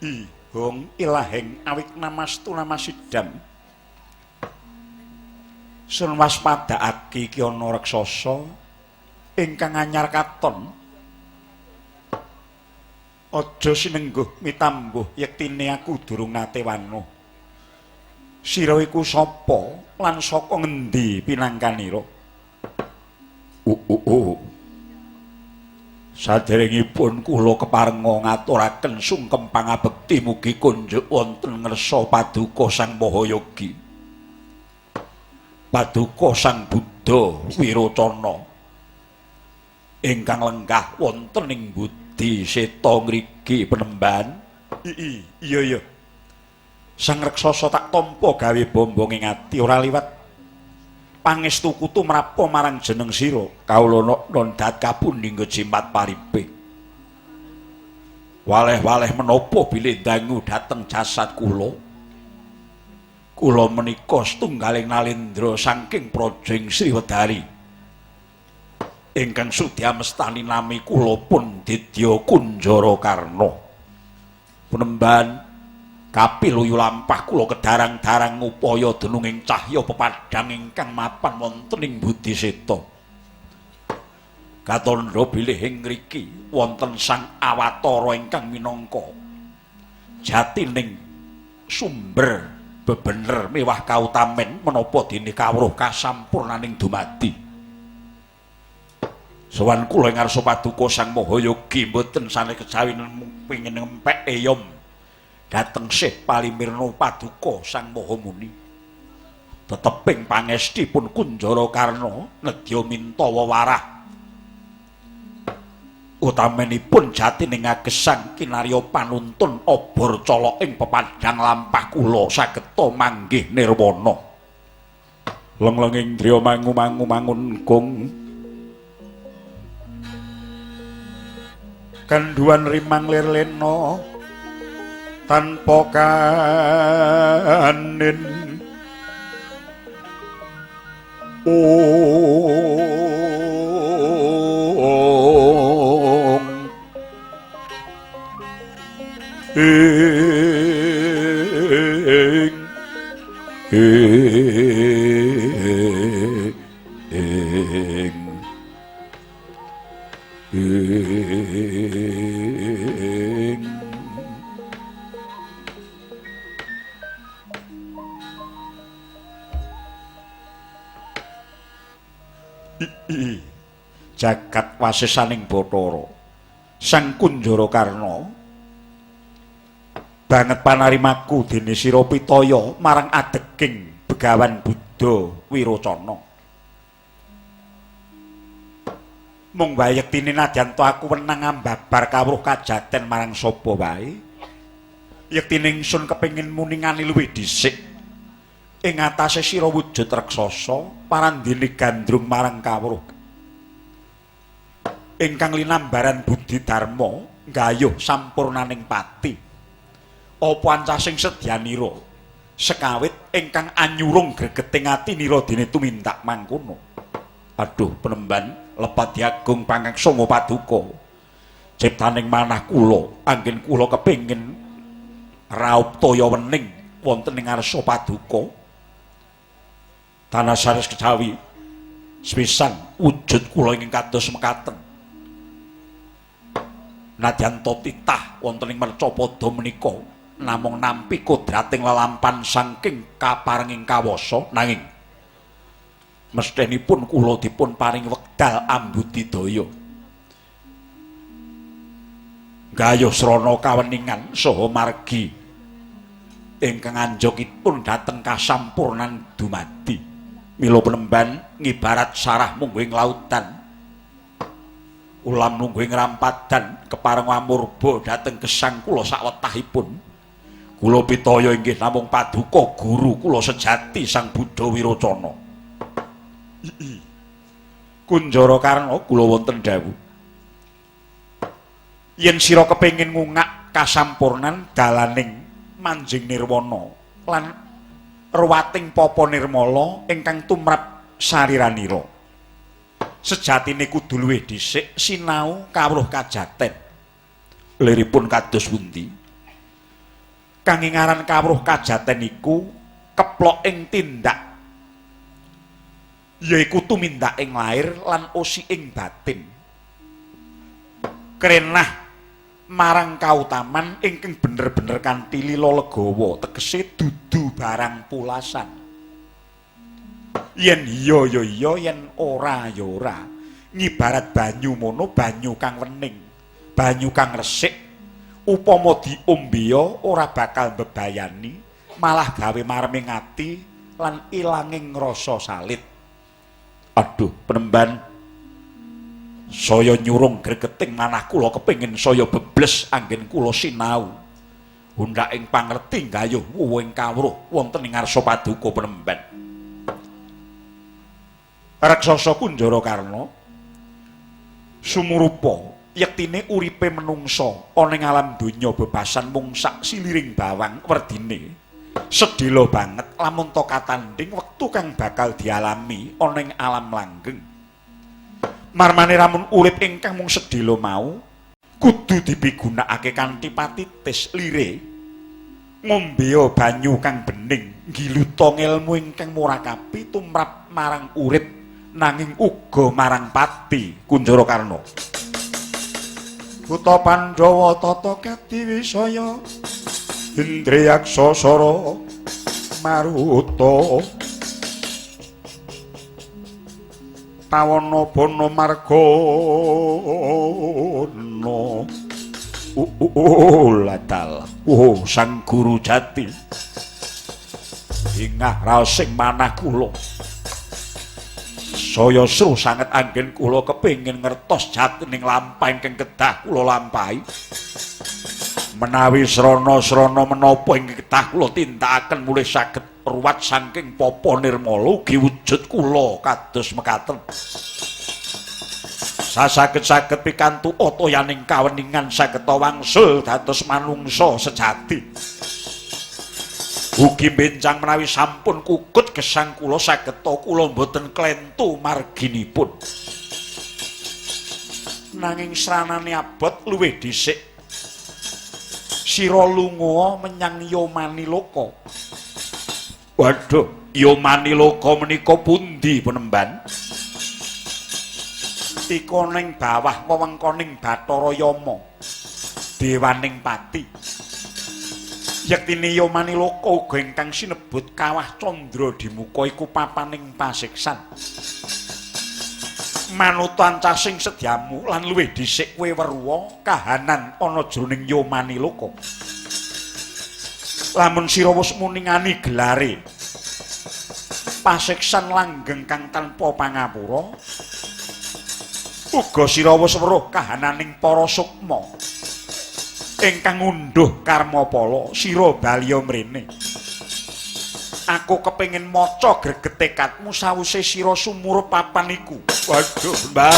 I hong ilaheng awik namastu namasidam. Sun waspadakake iki ana raksasa ingkang anyar katon. Aja sinengguh mitambuh yektine aku durung nate wanuh. Sira iku sapa lan saka ngendi pinangkanira? Saderengipun kula keparenga ngaturaken sungkem pangabekti mugi kunjuk wonten ngersa Paduka Sang Mahayogi. Paduka Sang Buddha Wirocana ingkang lenggah wonten ing Budi Seta ngriki penemban. Iya iya. Sang raksasa tak tampa gawe bombong ing ati ora liwat pangestu tumrapa marang jeneng sira. Kawula non dat kapundhing jimat paripe. Waleh-waleh menapa bilih dangu dhateng jasad kula. Kula menika setunggaling nalendra saking praja ing Sriwedari. Ingkang sudi amestani nami kula pun Didya Kunjara Karna. Penemban kapiluyu lampah kula kedarang-darang ngupaya dununging cahya pepadhang ingkang mapan wonten ing Budi Seta. Katandha bilih ing ngriki wonten Sang Awatara ingkang minangka jatining sumber bebener mewah kautamen menapa dene kawruh kasampurnaning dumadi. Sowan kula ing ngarsa Paduka Sang Mahayogi mboten sanes kejawi pengin ngempek eyom dhateng Sih Palimirna Paduka Sang Mahamuni. Teteping pangestipun Kunjara Karna nedya minta wewarah utamenipun jatining agesang kinarya panuntun obor colok ing pepadhang lampah kula sageta manggih nirwana. Lenglenging driya mangu-mangu mangun kung kanduan rimang lir lena tanpa kanin. Ong ing ing ing jagat wasesaning Bathara Sang Kunjara Karna banget panarimaku dene sira pitaya marang adeging Begawan Buddha Wirocana. Mung wae yektine nadyan ta aku wenang ambabar kawruh kajaten marang sapa wae, yektine ingsun kepengin muningani luwih dhisik ing atase sira wujud raksasa parandene gandrung marang kawruh ingkang linambaran budi dharma nggayuh sampurnaning pati. Apa ancasing sedyanira sekawit ingkang anyurung gregeting ati nira dene tumindak mangkono. Aduh penemban lepat diagung pangaksama paduka ciptaning manah kula anggen kula kepengin raup toya wening wonten ing ngarsa paduka. Tanah sanes kejawi sepisan wujud kula ingkang kados mekaten. Nadyan ta titah wonten ing mercapada menika namung nampi kodrating lelampan saking kaparenging kawasa, nanging mesthenipun kula dipun paring wekdal ambudidaya gayuh srana kaweningan saha margi ingkang anjogipun dhateng kasampurnan dumadi. Mila penemban ngibarat sarah mungguh ing lautan, ulam nunggu ing rampadan kepareng amurba dhateng gesang kula sawetahipun. Kula pitaya inggih namung paduka guru kula sejati Sang Buddha Wirocana. Kunjara Karna kula wonten dawuh, yen sira kepengin ngungak kasampurnan dalaning manjing nirwana lan ruwating papa nirmala ingkang tumrap sariranira, sejatine kudu luwih dhisik sinau kawruh kajaten. Liripun kados pundi? Kang ngaran kawruh kajaten iku keplok ing tindak, yaiku tumindak ing lair lan osi ing batin. Krenah marang kautaman ingkang bener-bener kanthi lila legawa, tegese dudu barang pulasan. Yen iya ya iya, yen ora ya ora. Ngibarat banyu mono, banyu kang wening, banyu kang resik, upama diombeya ora bakal mbebayani, malah gawe mareming ati lan ilanging rasa salit. Aduh, penemban, saya nyurung gregeting manah kula kepengin saya bebles anggen kula sinau. Hundhaking pangerti gayuh wuwing kawruh wonten ing ngarsa paduka penemban. Raksasa Kunjara Karna sumurupa yektine uripe menungsa ana ing alam donya bebasan mung sak siliring bawang werdine. Sedhela banget lamun ta katandhing wektu kang bakal dialami ana ing alam langgeng. Marmane ramun urip ingkang mung sedhela mau kudu dipigunakake kanthi patitis lire, ngombeya banyu kang bening, nggiluta ngelmu ingkang murakabi tumrap marang urip nanging uga marang pati. Kunjara Karna. Buta Pandhawa tata kadiwisaya Indriyaksa sara maruta tawana bana margana ladal. Oh, sang guru jati ingah raos sing manah kula. Saya seru sanget anggen kula kepengin ngertos jatining lampah ingkang kedah kula lampahi. Menawi srana-srana menapa ingkang kedah kula tindakaken mulih saged ruwat saking papa nirmala ugi wujud kula kados mekaten. Sasaged-saged pikantuk toyaning kaweningan saged wangsul dados manungsa sejati. Ugi benjang menawi sampun kukut gesang kula saged kula mboten klentu marginipun. Nanging sranane abot luwih dhisik sira lunga menyang Yamaniloka. Waduh, Yamaniloka menika pundi penemban? Tika ning bawah wewengkoning Bathara Yama, dewaning pati. Yektine Yamaniloka uga ingkang sinebut Kawah Candra Dimuka iku papaning pasiksan. Manut ancasing sedyamu lan luwih dhisik kowe weruha kahanan ana jroning Yamaniloka. Lamun sira wis muningani gelare pasiksan langgeng kang tanpa pangapura, uga sira wis weruh kahananing para sukma ingkang ngunduh karma pala, sira baliya mrene. Aku kepengin maca greget tekadmu sawise sira sumurup papan iku. Waduh, Mbah.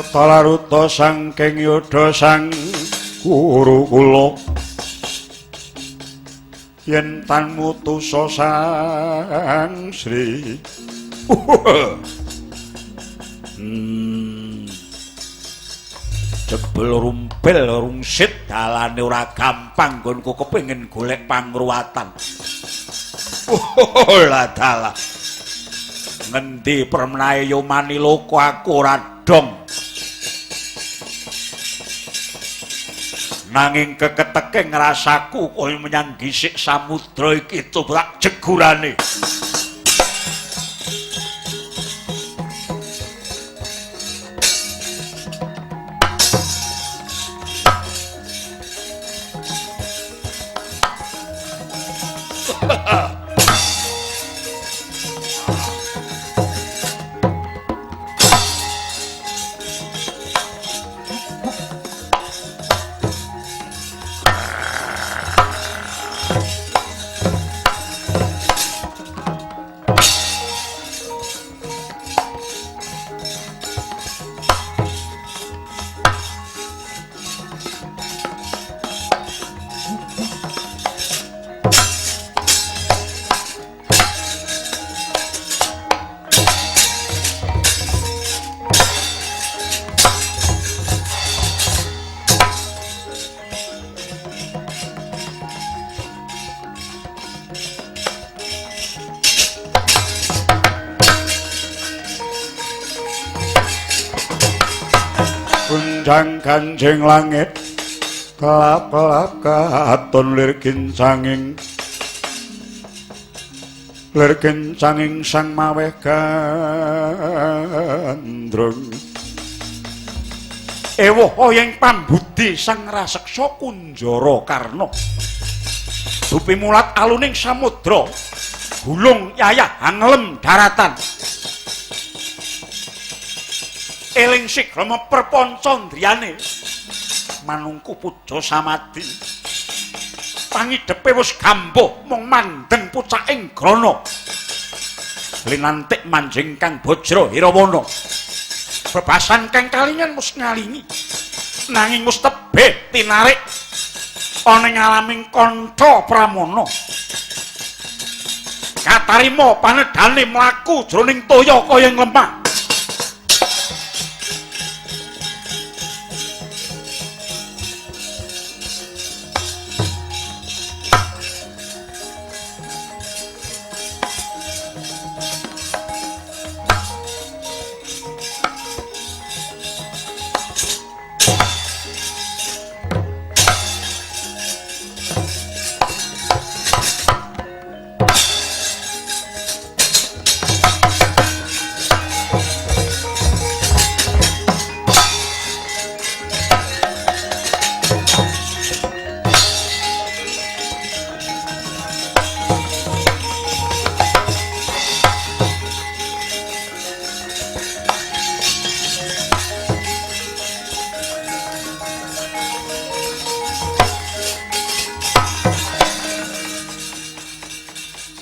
Talaruta saking yudha sang guru kula yen tan mutusa sang Sri. Jebul rumpil rungsit dalane ora gampang nggonku kepengin golek pangruwatan. Lah dalah. Ngendi permenahe Yamaniloka aku ora dong. Nanging keketeke ngrasaku kaya menyang gisik samudra iki tobrak jegurane. Ganjang-ganjing langit kelap-kelap katon lir kincanging lir kincanging sang maweh gandrung. Ewuh ing pambudi sang raseksa Kunjara Karna. Dupi mulat aluning samudra, gulung yayah anglem daratan. Eling sigrama perpanca ndriyane, manungku puja samadi. Pangidepe wis gambuh mung mandeng pucaking grana. Linantik manjing kang bajra hirawana. Bebasan kang kalingan wis ngalingi, nanging wis tebih tinarik ana ing alaming kantha pramana. Katarima panedhane mlaku jroning toya kaya ing lemah.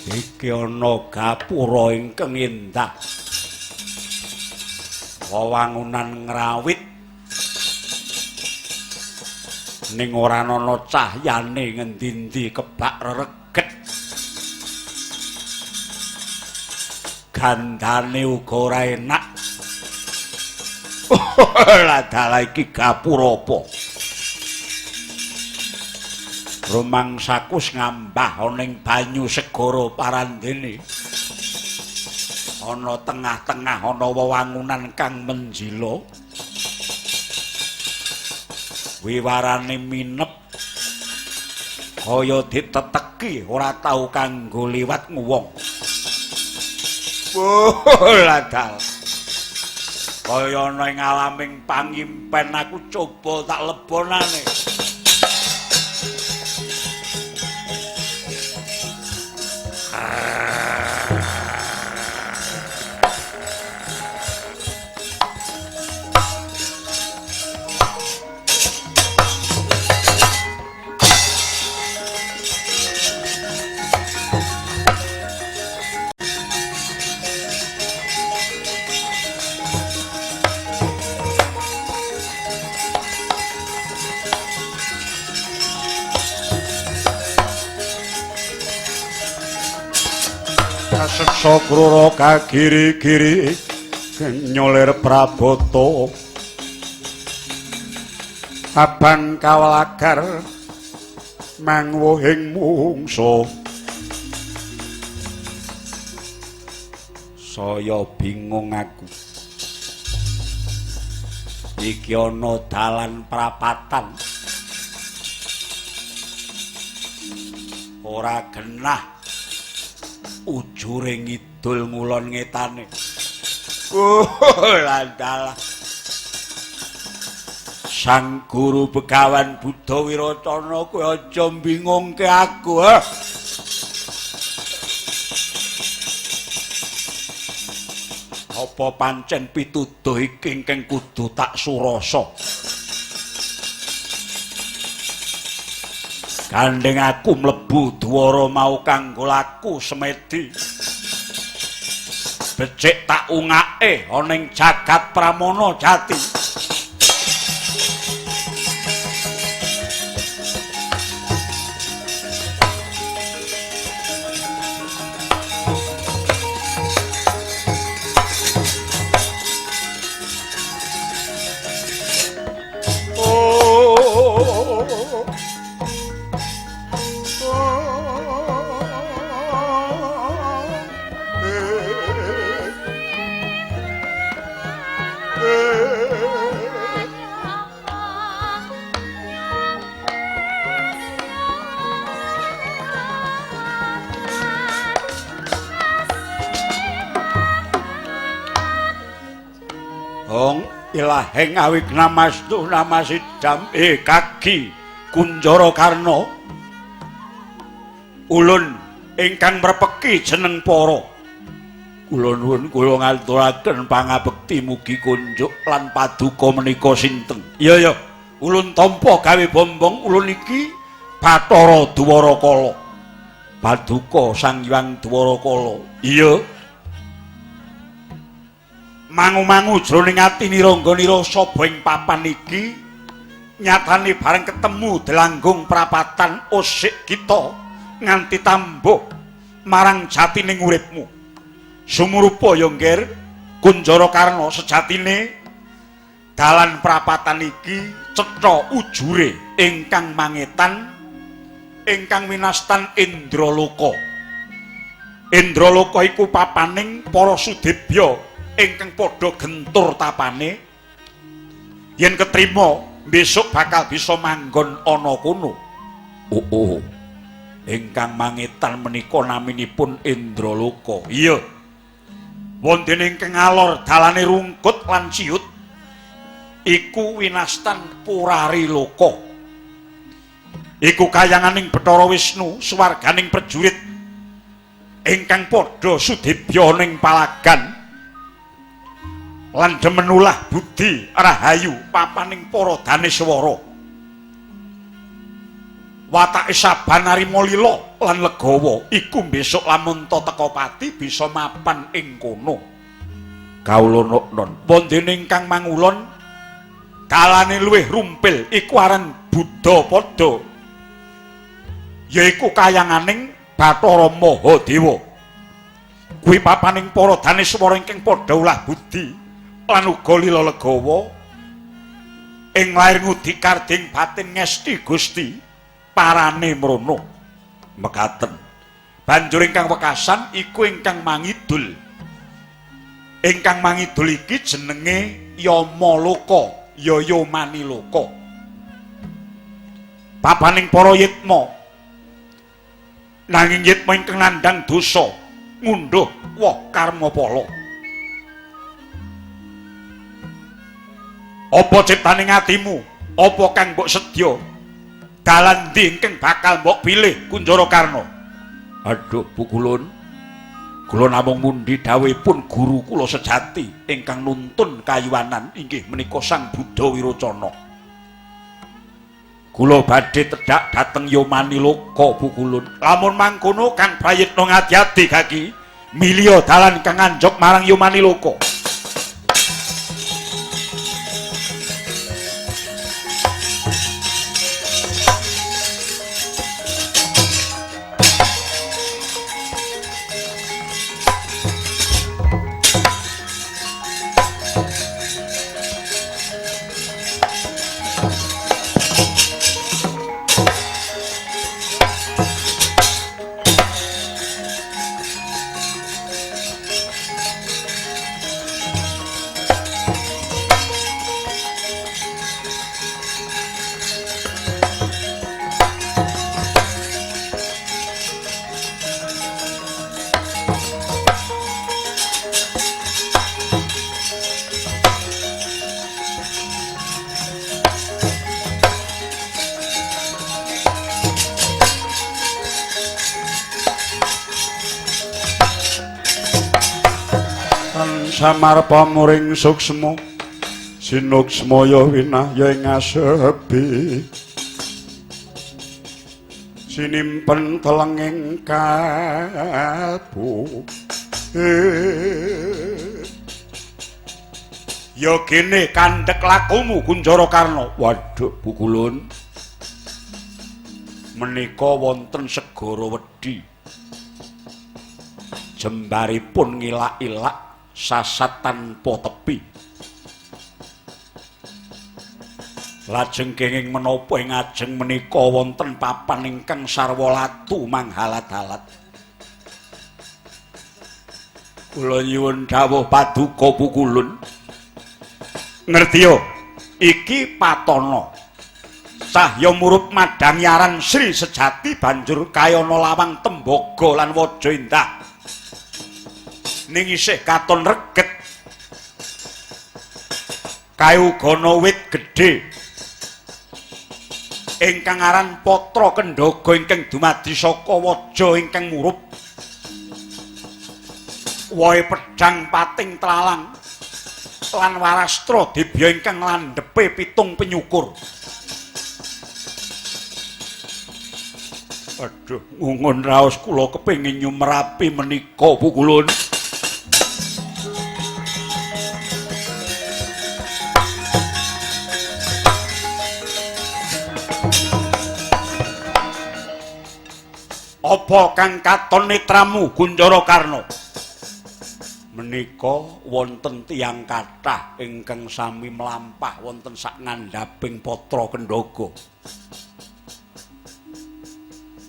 Iki ana gapura ingkang endah. Wewangunan ngrawit ning ora ana cahyane ngendi-endi kebak rereget. Gandane uga ora enak. Lah dalah iki gapura apa? Rumangsaku ngambah ana ing banyu segara parandene. Ana tengah-tengah ana wewangunan kang menjila. Wiwarane minep kaya diteteki ora tau kanggo liwat nguwong. Oh, ladal. Kaya ana ing alaming pangimpen aku coba tak lebonane. Kaseksa krura kagiri-giri nyolir prabata abang kawelagar mangwuhing mungsa. Saya bingung aku. Iki ana dalan prapatan. Ora genah ujure ngidul ngulon ngetane. Oh, landalah. Sang Guru Begawan Buddha Wirocana kowe aja mbingungke aku, ha. Apa pancen pituduh iki ingkang kudu tak surasa? Gandeng aku mlebu dwara mau kanggo laku semedi. Becik tak ungake ana ing jagat Pramana Jati. Oh. Ilaheng awigna mastu namasidam kaki Kunjara Karna. Ulun ingkang mrepeki jeneng para. Kula nuwun kula ngaturaken pangabekti mugi kunjuk lan paduka menika sinten. Iya ya, ulun tampa gawe bombong ulun iki Bathara Dwarakala. Paduka Sang Hyang Dwarakala. Iya. Mangu-mangu jroning ati nirangga-nira saba ing papan iki nyatane bareng ketemu delanggung prapatan usik kita nganti tambuh marang jatining uripmu. Sumurupa ya Ngger Kunjara Karna, sejatine dalan prapatan iki cetha ujure ingkang mangetan ingkang winastan Indraloka. Indraloka iku papaning para sudebya ingkang padha gentur tapane. Yen ketrima besok bakal bisa manggon ana kono. Oh, oh. Ingkang mangetan menika naminipun Indraloka. Iya. Wonten ingkang ngalor dalane rungkut lan ciut iku winastan Purariloka. Iku kayanganing Bathara Wisnu, swarganing prajurit ingkang padha sudebya ning palagan lan demenulah budi rahayu papaning para daneswara. Watake saban narima lila lan legawa iku besok lamun ta teka pati bisa mapan ing kono. Kawula noknon wonten ingkang mangulon dalane luwih rumpil iku aran Buddha Pada, yaiku kayanganing Bathara Mahadewa. Kuwi papaning para daneswara ingkang padha ulah budi lan uga lila legawa ing lair ngudi karding batin ngesti Gusti parane mrono. Mekaten. Banjur ingkang wekasan iku ingkang mangidul. Ingkang mangidul iki jenenge Yamaloka, Yayamaniloka. Papaning para yitma. Nanging yitma ingkang nandhang dosa ngundhuh woh karma pala. Apa ciptaning atimu? Apa kang mbok sedya? Dalan ndi ingkang bakal mbok pilih Kunjara Karna? Aduh, Bu Kulun. Kula namung mundi dawuhipun guru kula sejati ingkang nuntun kayuwanan inggih menika Sang Buddha Wirocana. Kula badhe tedhak dhateng Yamaniloka, Bu Kulun. Lamun mangkono kang prayitna ngati-ati kaki milya dalan kang anjog marang Yamaniloka. Samarpa muring suksma sinuksmaya winahya ing asepi sinimpen telenging kalbu. Ya gene kandhek lakumu Kunjara Karna. Waduh, Bu Kulun. Menika wonten segara wedhi. Jembaripun ngilak-ilak sasat tanpa tepi. Lajeng kenging menapa ing ajeng menika wonten papan ingkang sarwa latu manghalat-halat. Kula nyuwun dawuh paduka Bu Kulun. Ngertiya, iki patana. Cahya murup madhangi aran Sri Sejati banjur kayana lawang tembaga lan waja indah. Ning isih katon reget. Kae uga ana wit gedhe ingkang aran Patra Kendhaga ingkang dumadi saka waja ingkang murup. Wohe pedhang pating tlalang lan warastra dibya ingkang landhepe 7 penyukur. Aduh, ngungun raos kula kepengin nyumerapi menika pukulun. Apa kang katon netramu Kunjara Karna? Menika wonten tiyang kathah ingkang sami mlampah wonten sak ngandhaping Patra Kendhaga.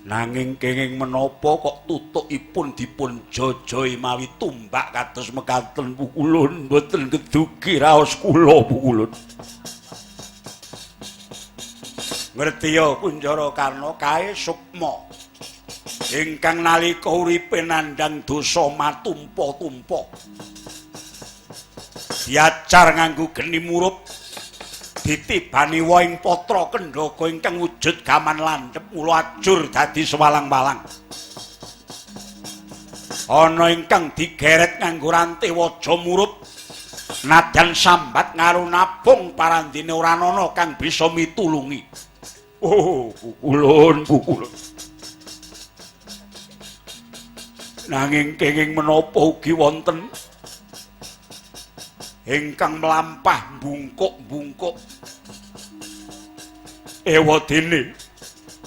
Nanging kenging menapa kok tutukipun dipun jojoi mawi tumbak kados mekaten pukulun, mboten kedugi raos kula pukulun. Ngerti ya Kunjara Karna, kae sukma ingkang nalika uripe nandhang dosa matumpa-tumpa. Diajar nganggo geni murup, ditibani wohing Patra Kendhaga ingkang wujud gaman landhep mula ajur dadi sewalang-walang. Ana ingkang digeret nganggo rante waja murup, nadyan sambat ngarunabung parandene ora ana kang bisa mitulungi. Oh, pukulun, pukulun. Nanging kenging menapa ugi wonten ingkang mlampah bungkuk-bungkuk. Ewadene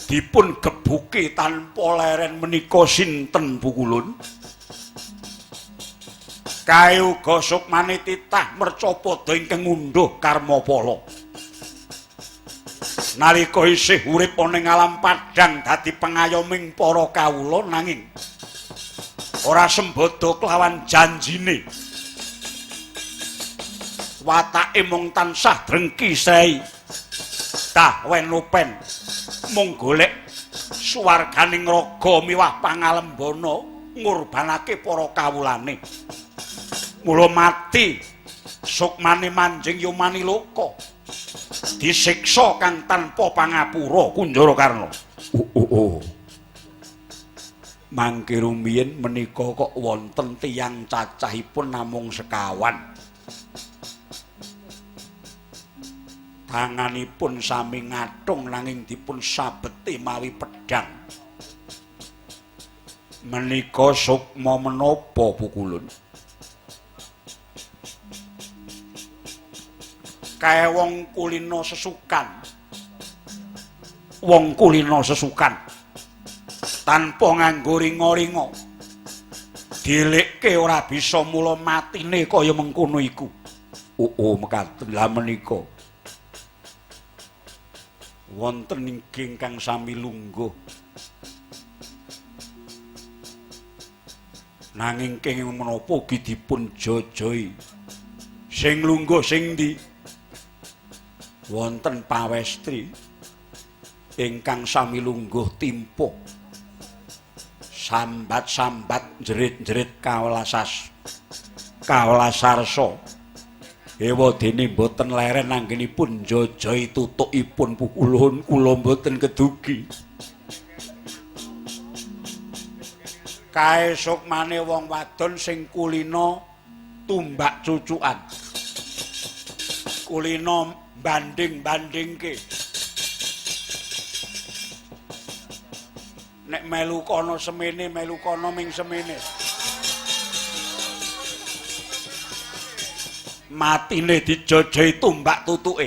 dipun gebuki tanpa leren menika sinten pukulun? Kae uga sukmane titah mercapada ingkang ngunduh karmapala. Nalika isih urip ana ing alam padhang dadi pengayoming para kawula, nanging ora sembada kelawan janjine. Watake mung tansah drengki srei. Tah wenopen mung golek suwarganing raga miwah pangalembana ngurbanake para kawulane. Mula mati sukmane manjing yumani loka. Disiksa kang tanpa pangapura Kunjara Karna. Oh. Mangke rumiyin menika kok wonten tiyang cacahipun namung sekawan. Tanganipun sami ngathung nanging dipun sabeti mawi pedhang. Menika sukma menapa pukulun? Kae wong kulina sesukan. Wong kulina sesukan. Tanpa nganggo ringa-ringa. Dilekke ora bisa mula matine kaya mengkono iku. Oh, mekaten lha menika. Wonten ingkang sami lungguh. Nanging kenging menapa ugi dipun jojoi. Sing lungguh sing ndi? Wonten pawestri ingkang sami lungguh timpuh. Sambat-sambat jerit-jerit kawelasarsa. Ewadene mboten leren anggenipun njojoi tutukipun pukulun, kula mboten kedugi. Kae sukmane wong wadon sing kulina tumbak cucukan. Kulina banding-bandingke. Nek melu kono semene, melu kono ming semene. Matine dijojoi tumbak tutuke.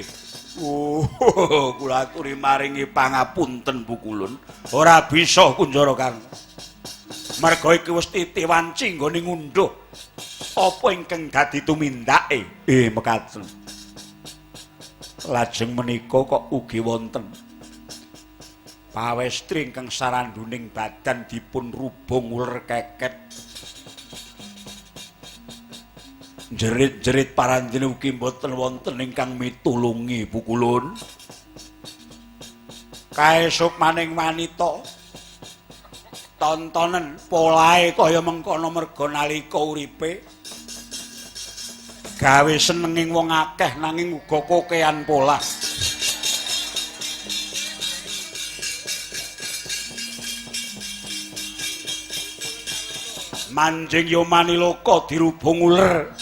Oh, kula aturi maringi pangapunten pukulun. Ora bisa Kunjara Karna. Merga iki wis titi wanci nggone ngunduh apa ingkang dadi tumindake. Mekaten. Lajeng menika kok ugi wonten pawestri ingkang saranduning badan dipun rubung uler keket. Jerit-jerit parandene ugi mboten wonten ingkang mitulungi pukulun. Kae sukmaning wanita tontonen polahe kaya mengkono merga nalika uripe Gawe senenging wong akeh nanging uga kokean polah. Manjing Yomaniloka dirubung uler.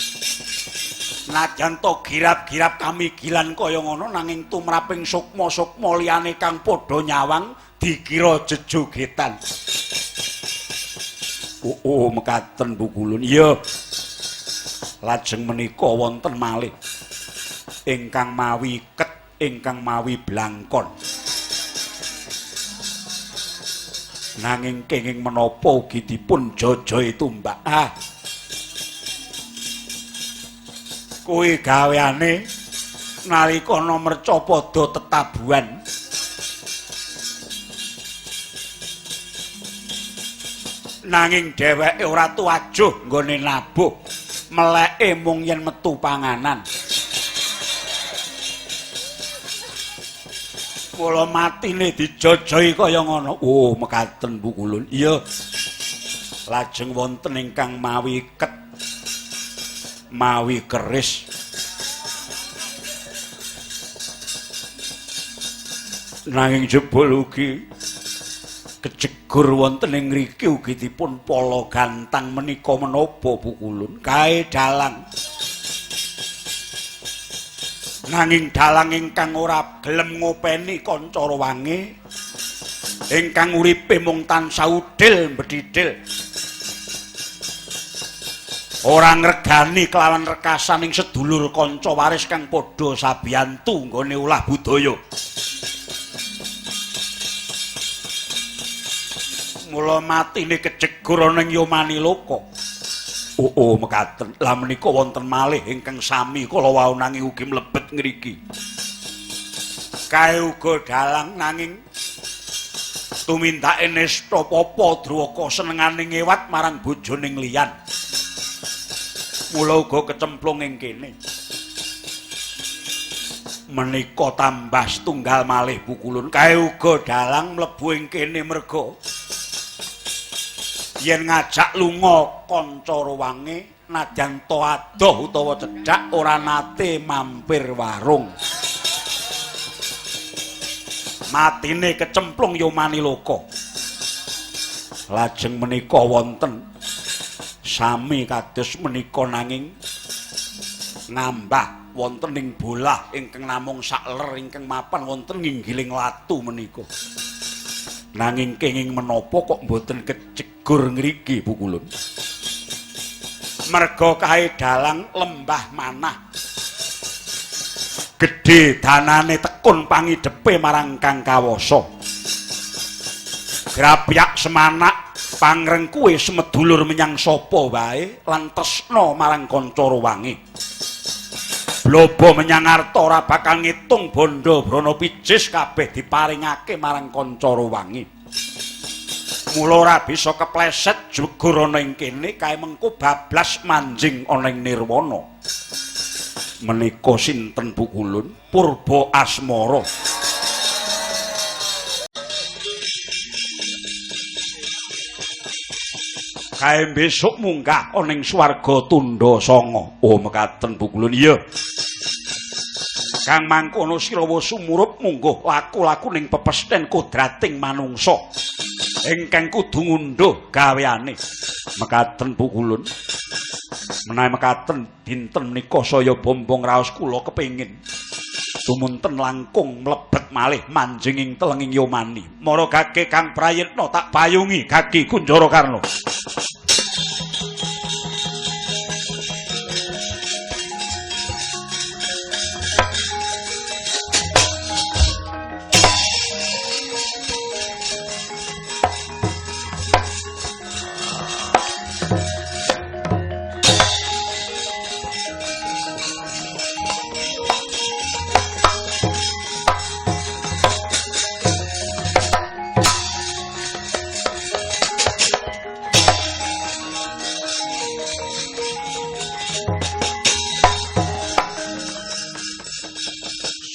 Najan to girap-girap kamigilan kaya ngono nanging tumraping sukma-sukma liyane kang padha nyawang dikira jejogetan. Oh, mekaten Bukulun. Iya. Lajeng menika wonten malih ingkang mawi ket, ingkang mawi blangkon. Nanging kenging menapa ugi dipun jojohi tumbak. Ah. Kuwi gaweane nalika ana merca padha tetabuhan. Nanging dheweke ora tuwajuh nggone nabuh, meleke mung yen metu panganan. Mula matine dijojohi kaya ngono. Oh, mekaten Bukulun. Iya. Lajeng wonten ingkang mawi ket, mawi keris. Nanging jebul ugi kejegur wonten ing ngriki ugi dipun pala gantang menika menapa Bukulun? Kae dalang. Nanging dalang ingkang ora gelem ngopeni kanca rewange, ingkang uripe mung tansah udil mbedhidhil, ora ngregani kelawan rekasaning sedulur kanca waris kang padha sabiyantu nggone ulah budaya. Mula matine kejegur ana ing Yomaniloka. Oh, mekaten. Lah menika wonten malih ingkang sami kala wau nanging ugi mlebet ngriki. Kae uga dalang nanging tumindake nista papa Druwaka senengane ngewat marang bojone liyan. Mula uga kecemplung ing kene. Menika tambah setunggal malih Bukulun. Kae uga dalang mlebu ing kene merga yen ngajak lunga kanca rewange nadyan to adoh utawa cedhak ora nate mampir warung. Matine kecemplung Yomaniloka. Lajeng menika wonten sami kados menika nanging ngambah wonten ing bolah ingkang namung sakler ingkang mapan wonten nginggiling watu menika. Nanging kenging menapa kok mboten kejegur ngriki Bukulun? Merga kae dalang lembah manah. Gedhe danane tekun pangidepe marang kang kawasa. Grapyak semanak pangrengkuhe semedulur menyang sapa wae lan tresna marang kanca rewange. Blobo menyang arta ora bakal ngitung bondo brana picis kabeh diparingake marang kanca rewange. Mula ora bisa kepleset jegur ana ing kene kae mengko bablas manjing ana ing nirwana. Menika sinten Bukulun? Purba Asmara. Kae besok munggah ana ing swarga tundha sanga. Oh, mekaten Bukulun. Iya. Kang mangkono sira wis sumurup mungguh laku-laku ning pepesthen kodrating manungsa ingkang kudu ngundhuh gaweane. Mekaten Bukulun. Menawi mekaten dinten menika saya bombong raos kula kepengin tumunten langkung mlebet malih manjing ing telenging Yomani. Mara gage Kang Prayitna tak payungi gagi Kunjara Karna.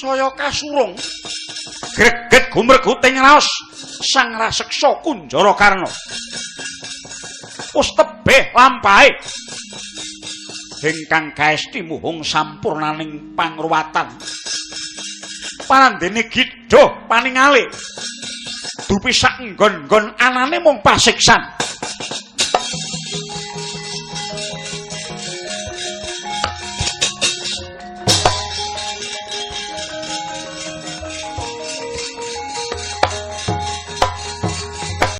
Saya kasurung greget gumreguting raos sang raseksa Kunjara Karna. Wis tebih lampahe. Ingkang kaesti muhung sampurnaning pangruwatan. Parandene gidha paningale. Dupi sak nggon-nggon anane mung pasiksan.